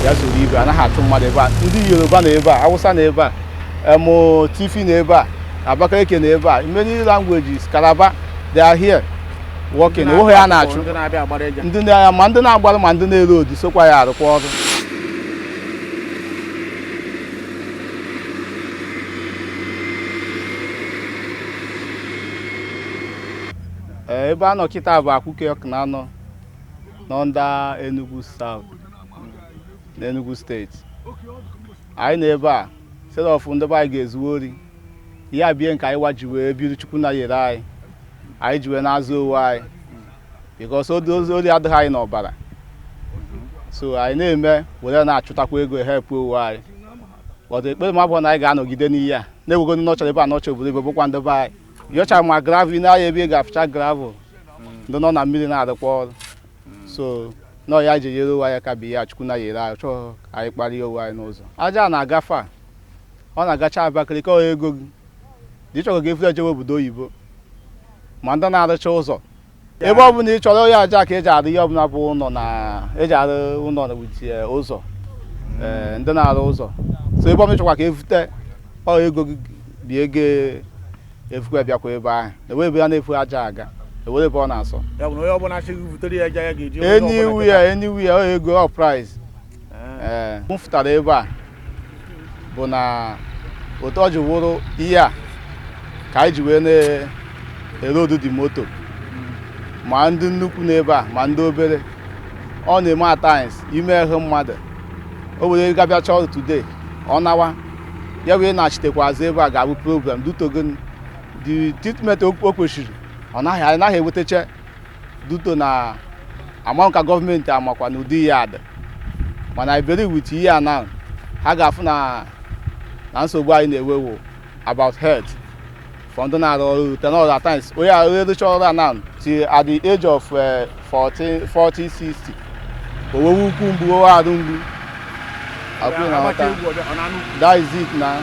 Ya soro ibe, anaghị achụ mmadụ ebe a. Ndị Yoruba na ebe a, Hausa na ebe a, emo Tiv na ebe a, Abakaliki na ebe a, many languages, Calabar, they are here working. Onweghị ya na-achụ. Ndị na-abịa agbara eja. Ndị na ma ndị na-agbarụ ma ndị na-ere odi sokwa ya arụkwa ọrụ. Ee, ebe a nọ kịta bụ Akwuke Awkunanaw nọ Enugu South na Enugu Steeti. Anyị nọ ebe a instead of ndị be anyị ga-ezuwe ori ya bie nke anyị waji wee biri. Chukwu na yere anyị, anyị ji wee na-azụ onwe anyị, because ori adịghị anyị n'ọbara. So anyị na-eme were na-achụtakwa ego, ehepụ onwe anyị. But ekpere m abụọ na anyị ga-anọgide n'ihe a na-ewego ndị nọchara ebe a nọcha obodo ebe bụkwa ndị be anyị yọcha ma gravel n'ahịa ebe ị ga-afụcha gravel, ndị nọ na mmiri na-arụkwa ọrụ. So nọ ya ji nyere onwe anyị aka bụ ihe a Chukwu na yere anyị chọọ ka anyị kparie onwe anyị n'ụzọ. Aja na-agafe a, ọ na-agacha Abakaliki. Ọ ego gị dị ịchọrọ ga efu ejewe obodo oyibo, ma ndị na-arụcha ụzọ, ebe ọ bụla ị chọrọ ya aja ka eji arụ ihe ọbụla bụ ụlọ na eji arụ ụlọ na with ụzọ, ee, ndị na-arụ ụzọ. So ebe ọbụla ị chọkwa ka evute, ọ ego gị bụ ego efukwa bịakwa ebe ahụ. Enwe ebe a na-efu aja aga, ewere ebe ọ na-asọ. Ya bụ na onye ọbụla achịghị butere ya aja ya ga-eji onye ọbụla. Anywhere, anywhere, ọ ego, ọ price. Ee. Ee, m fụtara ebe a bụ na otu ọ ji wụrụ ihe a ka anyị ji wee na-erodu dị moto, ma ndị nnukwu n'ebe a ma ndị obere. Ọ na-eme at times ime ahụ mmadụ o were gabịacha ọrụ today, ọ nawa ya wee na-achitekwa azụ ebe a ga-abụ problem due to gịnị? The treatment o kwesịrị ọ naghị, anyị naghị enwetacha due to na amaghị ka gọọmenti amakwa na ụdị ihe a dị. Mana I believe with ihe a now, ha ga-afụ na nsogbu anyị na-ewewo about health for ndị na-arụ ọrụ rute na at times onye arụ erucha ọrụ a now till at the age of 40 40 60, owewe ukwu mgbu, owe arụ mgbu akwụ na Agbacha nghọta. egwu ọbịa, ọ na-anụ ukwu. That is it na.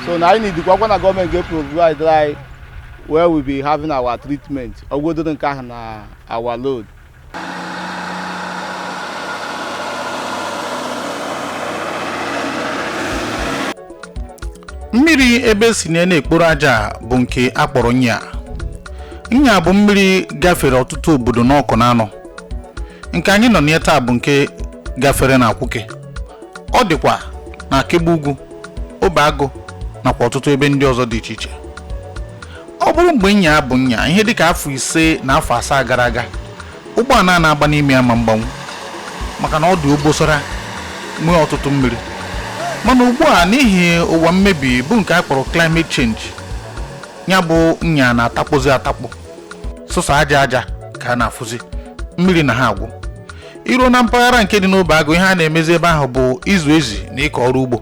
So na anyị need kwa na gọọmenti ga-provide anyị where we be having our treatment, ọgwụgodoro nke ahụ na our load. Mmiri ebe si na na-ekporo aja bụ nke a kpọrọ Nya. Nya bụ mmiri gafere ọtụtụ obodo n'Awkunanaw. Nke anyị nọ na ya taa bụ nke gafere na Akwuke. Ọ dịkwa na Akegbe Ugwu, Obeagụ nakwa ọtụtụ ebe ndị ọzọ dị iche iche. Ọ bụrụ mgbe Nya bụ Nya, ihe dịka afọ 5 na afọ 7 gara aga, ụgbọala na-agba n'ime ya ma mgbanwu, maka na ọ dị obosara, nwee ọtụtụ mmiri. Mana ugbu a, n'ihi ụwa mmebi bụ nke a kpọrọ climate change, ya bụ Nya na-atakpụzi atakpụ, sụsọ aja aja ka a na-afụzi, mmiri na ha agwụ. Iruo na mpaghara nke dị n'Obeagụ, ihe a na-emezi ebe ahụ bụ ịzụ ezi na ịkọ ọrụ ugbo.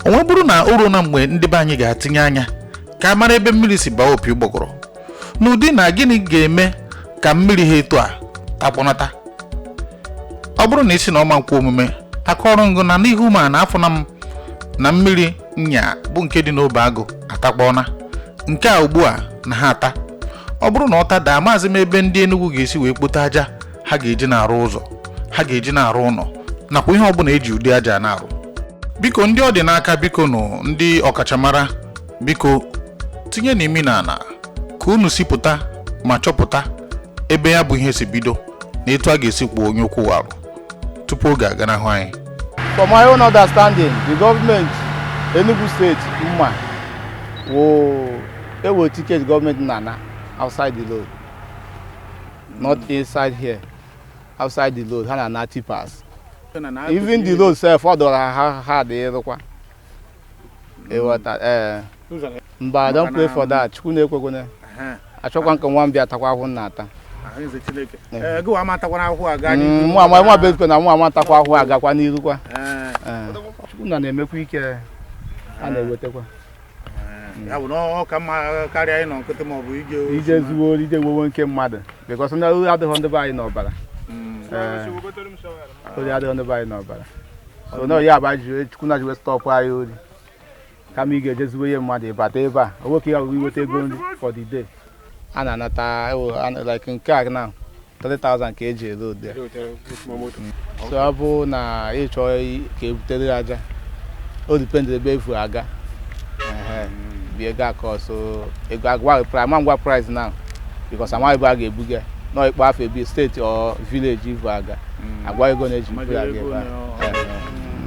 O nwee bụrụ na o ruo na mgbe ndị be anyị ga-atinye anya ka a mara ebe mmiri si baa opi ụgbọgọrọ, n'ụdị na gịnị ga-eme ka mmiri ha etu a takpọnata. Ọ bụrụ na isi na ọma nkwa omume aka ọrụ ngụ na n'ihu, ma na afụna m na mmiri Nya bụ nke dị n'Obeagụ atakpọna nke a ugbu a na ha ata. Ọ bụrụ na ọ tada, maazị m, ebe ndị Enugu ga-esi wee kpote aja ha ga-eji na-arụ ụzọ, ha ga-eji na-arụ ụlọ nakwa ihe ọbụla eji ụdị aja na-arụ. Biko, ndị ọ dị n'aka, biko nụ, ndị ọkachamara, biko tinye n'imi n'ala ka unu si pụta ma chọpụta ebe ya bụ ihe si bido na etu a ga-esi kwuo onye okwu warụ tupu oge aganahụ anyị. For my own understanding, the government Enugu State mma will ewe ticket government na-ana outside the road, not inside here, outside the road. Ha na-ana tippers. Even the road sef, ọ dọrọ ha ha dị ịrụkwa, ịghọta? Ee, mba, I don't pray for that. Chukwu na-ekwekwana. Achọkwa nke nwa m bịa takwa ahụhụ m na-ata. Ahụeze Chineke. Ee, gị wa ama atakwana ahụhụ aga n'ihu. Mụ ama mụ abekwe na mụ ama takwa ahụhụ agakwa n'iru kwa. Ee. Ee. Chukwu na na-emekwa ike, a na-ewetakwa. Ya bụ na ọ ka mma karịa ịnọ nkịtị ma ọ bụ ije ije zuo ori, ije wewe nke mmadụ, because ndị ori adịghị ndị be anyị n'ọbara. Ee, ori adịghị ndị be anyị n'ọbara. So na ya bụ ji Chukwu na ji wee stop anyị ori. Kama ị ga-eje zuwe ihe mmadụ, ịbata ebe a owe ka ya wee iweta ego nri for the day a na-anata. Like nke a na 3000 ka eji eload ya. So ọ bụ na ị chọọ ka ebutere ya aja, o depend ebe efu aga. Ehe, bi ego akọ. So ego agwa price ama ngwa price now because amaghị ebe a ga-ebuga nọ ikpọ afọ ebi steeti or village ivu aga agwa ego na-eji bu ya aga ebe a. Ehe.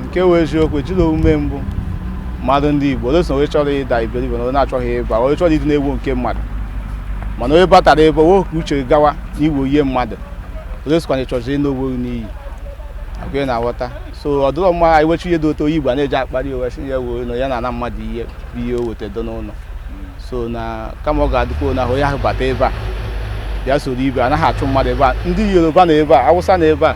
Nke wee eziokwu, ejila omume mbụ mmadụ ndị Igbo ole so onye chọrọ ịda iberibe na onye na-achọghị ịba, onye chọrọ ịdị na-ewu nke mmadụ, mana onye batara ebe owe ka uche gawa n'iwe ihe mmadụ ole sokwana ịchọzi ịna onwe n'iyi akwa na-aghọta. So ọ dịrọ mma anyị wechi ihe dị otu onye Igbo a na-eji akparị onwe si ya wee na ya na-ana mmadụ ihe bụ ihe o weta do n'ụlọ. So na kama ọ ga-adịkwa na onye ahụ bata ebe a bịa soro ibe, anaghị achụ mmadụ ebe a. Ndị Yoruba na ebe a, Hausa na ebe a,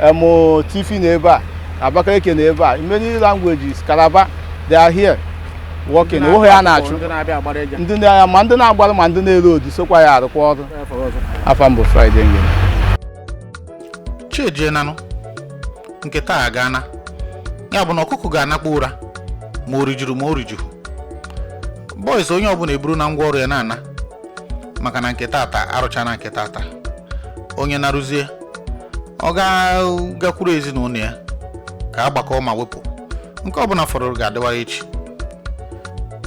emo Tifi na ebe a, Abakaliki na ebe a, many languages, Calabar, they are here working. Onweghị ya na-achụ. Ndị na-abịa agbara ịja. Ndị na ma ndị na-agbarụ ma ndị na-ere odi sokwa ya arụkwa ọrụ. Afa mbụ Friday Ngene. Chiejienanụ nke taa agaana, ya bụ na ọkụkọ ga-anakpu ụra ma o rijuru ma o rijuhu. Boys, onye ọbụla eburu na ngwa ọrụ ya na-ana maka na nke tata arụchana. Nke tata, onye narụzie ọ ga-gakwuru ezinụlọ ya ka a gbakọọ ma wepụ nke ọbụla fọdụrụ ga-adịwara echi.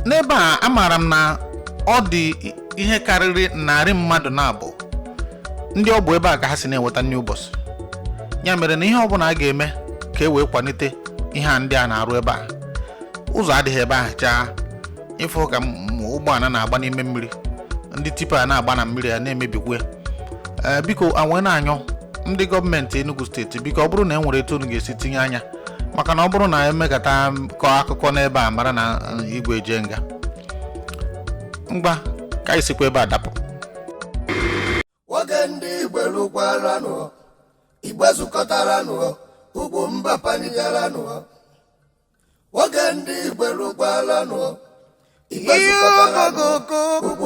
N'ebe a, amaara m na ọ dị ihe karịrị 200 mmadụ na abụọ ndị ọ bụ ebe a ka ha si na-enweta nri ụbọchị. Ya mere na ihe ọbụla a ga-eme ka e wee kwalite ihe a ndị a na-arụ ebe a, ụzọ adịghị ebe ahụ chaa. Ịfụ ka ụgbọala na-agba n'ime mmiri, ndị tipper na-agba na mmiri a na-emebikwu ya. Ee, biko, anwee na-anyọ ndị gọọmenti Enugu Steeti, biko, ọ bụrụ na e nwere etu unu ga-esi tinye anya, maka na ọ bụrụ na emekata kọọ akụkọ n'ebe a, mara na igwe eje nga ngwa ka anyị sikwa ebe a dapụ. Nwoke ndị Igwe lụkwaranụ, Igwe zukọtaranụ, ugwu mba panigaranụ. Nwoke ndị Igwe lụkwaranụ, Igwe zukọtaranụ, ugwu.